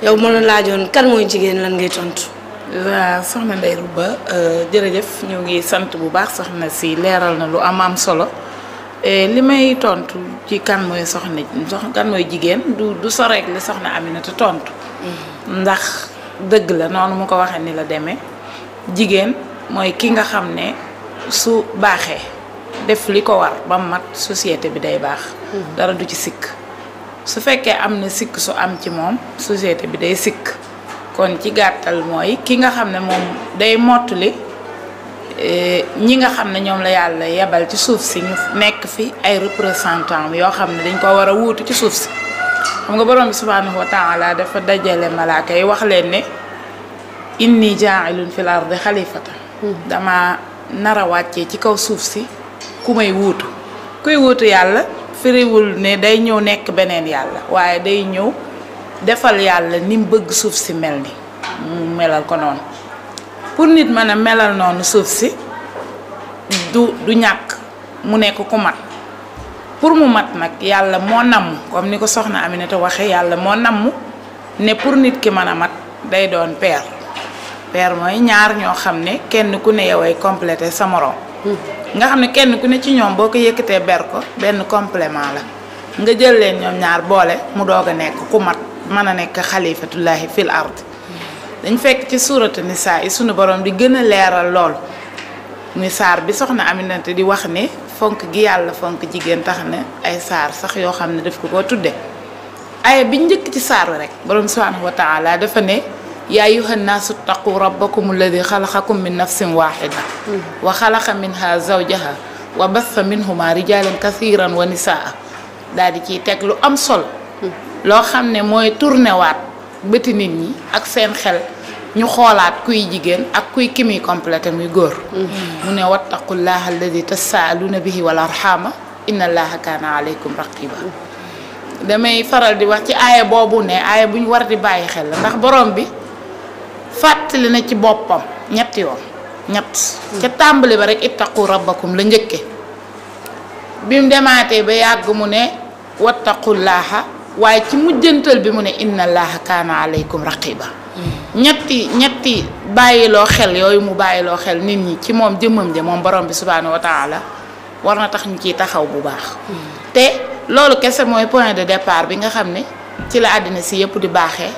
yow ma la laajoon kan mooy jigéen lan ngay tontu. waaw soxna Ndeye Rouba jërëjëf ñu ngi sant bu baax soxna si leeral na lu am solo li may tontu ci kan mooy kan mooy jigéen du so rek li soxna Aminata tontu. ndax dëgg la noonu mu ko waxee ni la demee jigéen mooy ki nga xam ne su baaxee def li ko war ba mat société bi day baax. dara du ci sikk su fekkee am na sikk su am ci moom société bi day sikk. kon ci gàttal mooy ki nga xam ne moom day mottali ñi nga xam ne ñoom la yàlla yebal ci suuf si ñu nekk fi ay représentant yoo xam ne dañ ko war a wuutu ci suuf si xam nga borom bi subhanahu wa taala dafa dajale malaaka yi wax leen ne inni jaa'ilun fil ardi xalifata dama nar a wàccee ci kaw suuf si ku may wuutu kuy wuutu yàlla firiwul ne day ñëw nekk beneen yàlla waaye day ñëw defal yàlla ni mu bëgg suuf si mel ni mu melal ko noonu pour nit mën a melal noonu suuf si du ñàkk mu nekk ku mat pour mu mat nag yàlla moo namm comme ni ko soxna Aminata waxee yàlla moo namm ne pour nit ki mën a mat day doon pair mooy ñaar ñoo xam ne kenn ku ne yow ay complété sa morom nga xam ne kenn ku ne ci ñoom boo ko yëkkatee ber ko benn complément la nga jël leen ñoom ñaar boole mu doog a nekk ku mat mën a nekk xalifatullahi fil ard dañ fekk ci suuratu nisaa yi sunu borom di gën a leeral lool muy saar bi soxna Aminata di wax ne fonk gi yàlla fonk jigéen tax na ay saar sax yoo xam ne daf ko tudde aaya bi njëkk ci saar wi rek borom subhanahu wa taala dafa ne yaa ayyuhan naasu ttaqu rabbakum alladi xalaqakum min nafsin waxida wa xalaqa minha zawjaha wa bassa minhuma rijalan kathiran wa nisaa daal di ciy teg lu am solo loo xam ne mooy tourné waat bëti nit ñi ak seen xel ñu xoolaat kuy jigéen ak kuy ki muy complété muy góor mu ne wattaqullaha alladi tasaaluna bihi wal arhama inna allaha kaana alaykum raqiba damay faral di wax ci aaya boobu ne aaya bu ñu war di bàyyi xel la ndax borom bi fàttali na ci boppam ñetti yoon ca tàmbali ba rek ittaqu rabbakum la njëkke bi mu demaatee ba yàgg mu ne wattaqullaha waaye ci mujjantal bi mu ne inna allaha kaana alaykum raqiba ñetti bàyyiloo xel yooyu mu bàyyiloo xel nit ñi ci moom jëmmam ja moom borom bi subhanahu wa taala war na tax ñu ciy taxaw bu baax te loolu kese mooy point de départ bi nga xam ne ci la àddina si yëpp di baaxee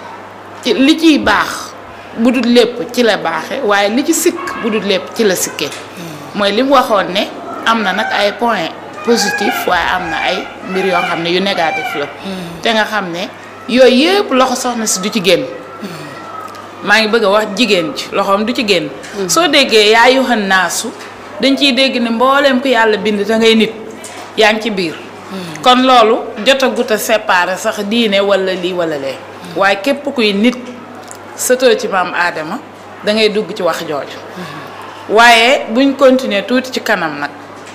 ci li ciy baax bu dul lépp ci la baaxee waaye li ci sikk bu dul lépp ci la sikkee mooy li mu waxoon ne am na nag ay point positif waaye am na ay mbir yoo xam ne yu négatif la te nga xam ne yooyu yëpp loxo soxna si du ci génn maa ngi bëgg a wax jigéen ci loxoom du ci génn soo déggee yaa ayyuhan naasu dañ ciy dégg ne mbooleem ku yàlla bind te ngay nit yaa ngi ci biir kon loolu jotagut a séparé sax diine wala lii wala lee waaye képp kuy nit sëtoo ci maam aadama da ngay dugg ci wax jooju waaye buñ continuer tuuti ci kanam nag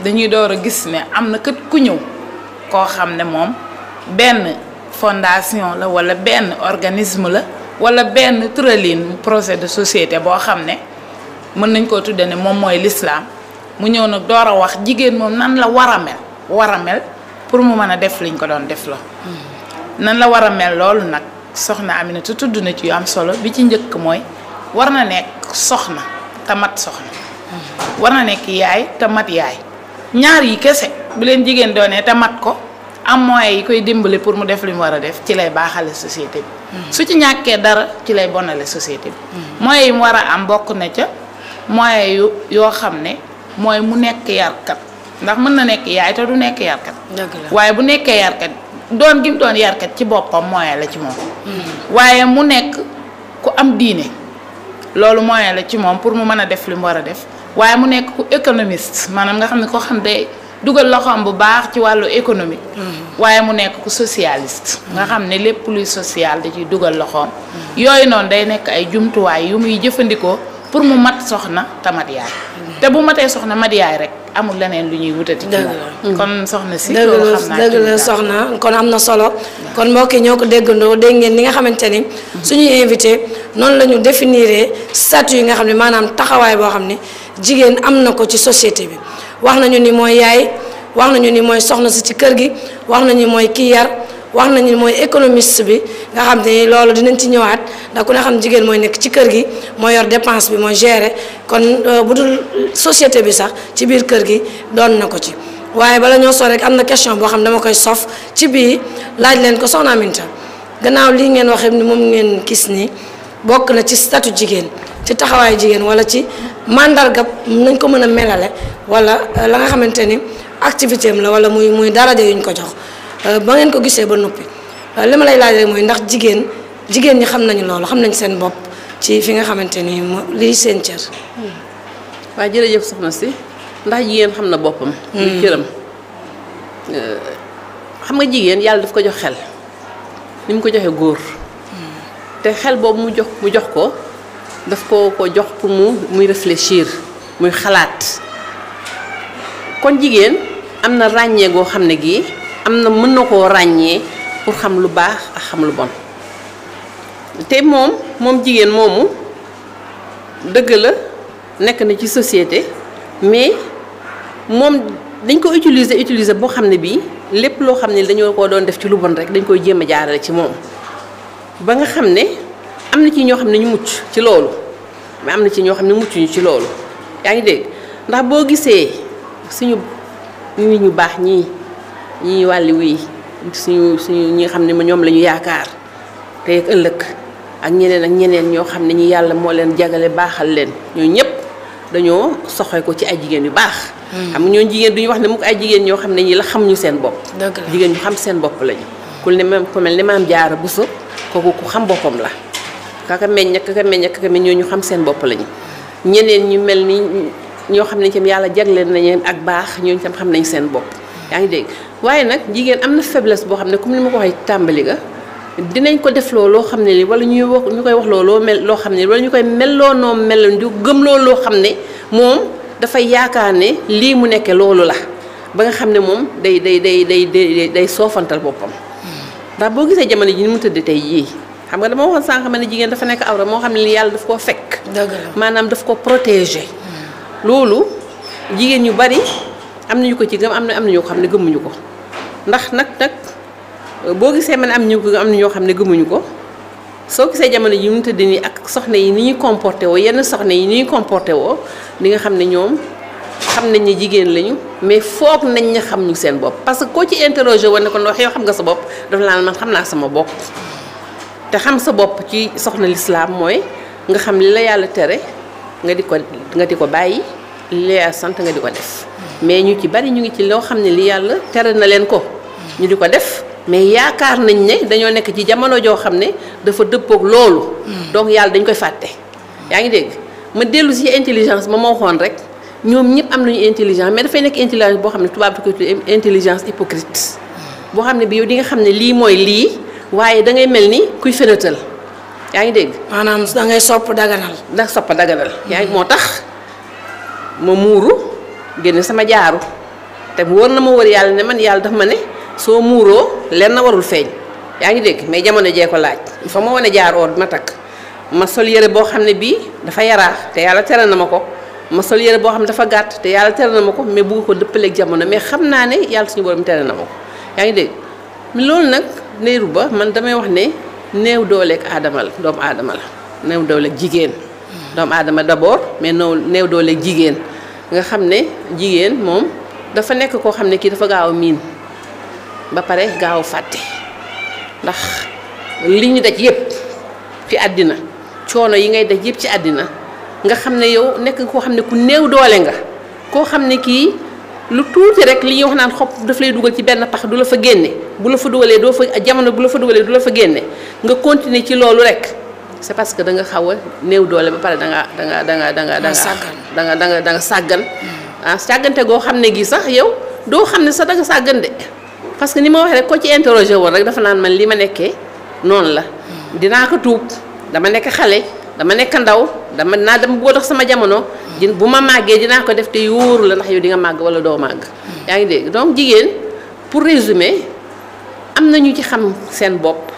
dañuy door a gis ne am na kët ku ñëw koo xam ne moom benn fondation la wala benn organisme la wala benn tëralin projet de société boo xam ne mën nañ koo tudde ne moom mooy l'islam mu ñëw nag door a wax jigéen moom nan la war a mel pour mu mën a def liñ ko doon def la nan la war a mel loolu nag soxna Aminata tudd na ci yu am solo bi ci njëkk mooy war na nekk soxna te mat soxna war na nekk yaay te mat yaay ñaar yi kese bu leen jigéen doonee te mat ko am moyens yi koy dimbali pour mu def li mu war a def ci lay baaxale société bi su ci ñàkkee dara ci lay bonale société bi moyens yi mu war a am bokk na ca moyens yoo xam ne mooy mu nekk yarkat ndax mën na nekk yaay te du nekk yarkat waaye bu nekkee yarkat doon gi mu doon yarkat ci boppam moyen la ci moom waaye mu nekk ku am diine loolu moyen la ci moom pour mu mën a def li mu war a def waaye mu nekk ku économiste maanaam nga xam ne koo xam day dugal loxoom bu baax ci wàllu économique waaye mu nekk ku socialiste nga xam ne lépp luy social da ciy dugal loxoom yooyu noonu day nekk ay jumtuwaay yu muy jëfandikoo pour mu mat soxna te mat yaay te bu matee soxna mat yaay rek amul leneen lu ñuy wutati ci moom kon soxna si loolu xam naa dëgg la soxna kon am na solo kon mbokk yi ñoo ko déggandoo dégg ngeen li nga xamante ni suñuy invité noonu la ñu définir statut yi nga xam ne maanaam taxawaay boo xam ne jigéen am na ko ci société bi wax nañu ni mooy yaay wax nañu ni mooy soxna si ci kër gi wax nañu mooy kii yar wax nañu mooy économiste bi nga xam ne loolu dinañ ci ñëwaat ndax ku ne xam jigéen mooy nekk ci kër gi mooy yor dépense bi mooy gérer kon bu dul société bi sax ci biir kër gi doon na ko ci. waaye bala ñoo sore rek am na question boo xam dama koy sof ci bii laaj leen ko soxna Aminta gannaaw lii ngeen waxee ni moom ngeen gis ni bokk na ci statut jigéen ci taxawaayu jigéen wala ci mandarga nañ ko mën a melale wala la nga xamante ni activité am la wala muy daraja yuñ ko jox ba ngeen ko gisee ba noppi li ma lay laaj rek mooy ndax jigéen ñi xam nañu loolu xam nañ seen bopp ci fi nga xamante ni lii seen cër. waaw jërëjëf soxna si ndax jigéen xam na boppam. muy cëram xam nga jigéen yàlla daf ko jox xel ni mu ko joxe góor. te xel boobu mu jox ko daf ko jox pour muy réfléchir muy xalaat kon jigéen am na ràññee goo xam ne gii am na mën na koo ràññee pour xam lu baax ak xam lu bon te moom jigéen moomu dëgg la nekk na ci société mais moom dañ ko utiliser boo xam ne bii lépp loo xam ne dañoo ko doon def ci lu bon rek dañ koy jéem a jaarale ci moom ba nga xam ne am na ci ñoo xam ne ñu mucc ci loolu mais am na ci ñoo xam ne muccuñu ci loolu yaa ngi dégg ndax boo gisee suñu nit ñu baax ñii wàlli wii suñu ñi nga xam ne ñoom la ñu yaakaar tey ak ëllëg ak ñeneen ñoo xam ne ñi yàlla moo leen jagale baaxal leen ñoo ñëpp dañoo soxee ko ci ay jigéen yu baax. xam nga ñoo jigéen duñu wax ne mu ko ay jigéen ñoo xam ne ñi la xam ñu seen bopp. jigéen ñu xam seen bopp lañu. ku mel ne maam Jaara Buso kooku ku xam boppam la kaka meññ ñoo ñu xam seen bopp lañu ñeneen ñu mel ni ñoo xam ne itam yàlla jagleel nañu ak baax ñooñu itam xam nañ seen bopp yaa ngi dégg waaye nag jigéen am na faiblesse boo xam ne comme ni ma ko waxee tàmbali ga dinañ ko def loo xam ne li wala ñu koy wax loo xam ne wala ñu koy melloo noo mel di gëm loo xam ne moom dafay yaakaar ne lii mu nekkee loolu la ba nga xam ne moom day soofantal boppam ndax boo gisee jamono ji ni mu tëdd tey yii xam nga dama waxoon sànq ma ne jigéen dafa nekk awra moo xam ne li yàlla daf koo fekk maanaam daf ko protéger loolu jigéen ñu bari am nañu ko ci gëm am na ñoo xam ne gëmuñu ko ndax nag boo gisee man am na ñoo xam ne gëmuñu ko soo gisee jamono ji mu tëdd nii ak soxna yi ni ñuy comporté woo yenn soxna yi ni ñuy comporté woo di nga xam ne ñoom xam nañ ne jigéen lañu mais foog nañ ne xam ñu seen bopp parce que koo ci interroger woon ne ko wax yow xam nga sa bopp dafa laa man xam naa sama bopp te xam sa bopp ci soxna lislaam mooy nga xam li la yàlla tere nga di ko bàyyi li la yàlla sant nga di ko def mais ñu ci bari ñu ngi ci loo xam ne li yàlla tere na leen ko ñu di ko def mais yaakaar nañ ne dañoo nekk ci jamono joo xam ne dafa dëppook loolu donc yàlla dañ koy fàtte yaa ngi dégg ma dellu si intelligence ma waxoon rek ñoom ñëpp am nañu intelligence mais dafay nekk intelligence boo xam ne tubaab di ko tuddee intelligence hypocrite boo xam ne bi yow di nga xam ne lii mooy lii waaye da ngay mel ni kuy fenatal yaa ngi dégg maanaam da ngay sopp daganal yaa ngi moo tax ma muuru génne sama jaaru te mu war na ma wër yàlla ne man yàlla daf ma ne soo muuroo leen na warul feeñ yaa ngi dégg mais jamono jee ko laaj il faut ma wane jaar or bi ma takk ma sol yére boo xam ne bii dafa yaraax te yàlla tere na ma ko ma sol yére boo xam ne dafa gàtt te yàlla tere na ma ko mais bugg ko dëppaleeg jamono mais xam naa ne yàlla suñu borom tere na ma ko yaa ngi dégg loolu nag néeru ba man damay wax ne néew dooleeg aadama la doomu aadama la néew dooleeg jigéen doomu aadama d'abord mais néew dooleeg jigéen nga xam ne jigéen moom dafa nekk koo xam ne kii dafa gaaw a miin ba pare gaaw a fàtte ndax li ñu daj yépp ci àddina coono yi ngay daj yépp ci àddina nga xam ne yow nekk koo xam ne ku néew doole nga koo xam ne kii lu tuuti rek li ñuy wax naan xob daf lay dugal ci benn pax du la fa génne bu la fa dugalee doo fa jamono bu la fa dugalee du la fa génne nga continuer ci loolu rek c'est parce que da nga xaw a néew doole ba pare da nga sàggan sàggante goo xam ne gi sax yow doo xam ne sax da nga sàggan de parce que ni ma waxee rek ko ci interroger woon rek dafa naan man li ma nekkee noonu la dinaa ko tuub dama nekk xale dama nekk ndaw dama bëgg dox sama jamono bu ma màggee dinaa ko def te yóoru la ndax yow di nga màgg wala doo màgg yaa ngi dégg donc jigéen pour résumer am na ñu ci xam seen bopp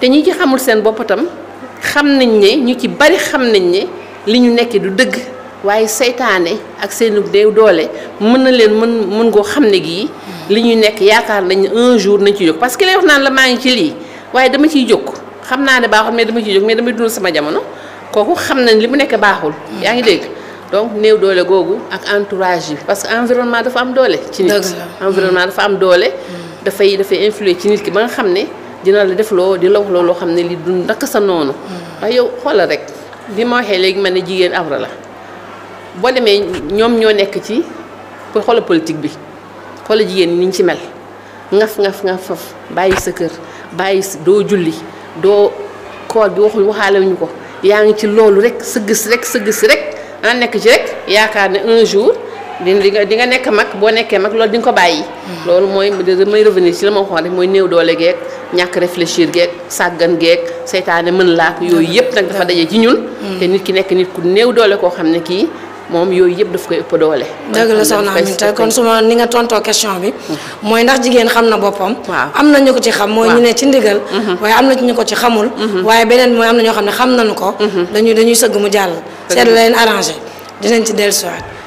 te ñi ci xamul seen bopp tam xam nañ ne ñu ci bari xam nañ ne li ñu nekkee du dëgg waaye seytaane ak seen néew doole mën na leen mën ngoo xam ne gii li ñuy nekk yaakaar nañ un jour nañ ci jóg parce que lay wax naan la maa ngi ci lii waaye dama ciy jóg xam naa ne baaxul mais dama ciy jóg mais damay dund sama jamono kooku xam nañ li mu nekk baaxul. yaa ngi dégg donc néew doole googu ak entourage yi parce que environnement dafa am doole. ci nit environnement dafa am doole. dafay influer ci nit ki ba nga xam ne dina la def loo di la wax loo xam ne li du ndaka sa noonu. waaye yow xoolal rek li ma waxee léegi man ne jigéen awra la boo demee ñoom ñoo nekk ci pour xoolal politique bi xoolal jigéen ñi ñu ci mel ngaf bàyyi sa kër bàyyi doo julli doo koor gi waxaale wuñu ko yaa ngi ci loolu rek sëgg si rek nekk ci rek yaakaar ne un jour di nga nekk mag boo nekkee mag loolu di nga ko bàyyi. loolu mooy may revenir ci la ma waxoon rek mooy néew doole geeg ñàkk réfléchir geeg sàggan geeg seytaane mën laak yooyu yëpp nag dafa daje ci ñun. te nit ki nekk nit ku néew doole koo xam ne kii moom yooyu yëpp daf koy ëpp doole. dëgg la soxna Aminta kon suma ni nga tontoo question bi. mooy ndax jigéen xam na boppam. waaw am na ñu ko ci xam. mooy ñu ne ci ndigal. waaye am na ñu ko ci xamul. waaye beneen mooy am na ñoo xam ne xam nañu ko. dañuy sëgg mu jàll. seet la leen arrangé dinañ ci dellusiwaat.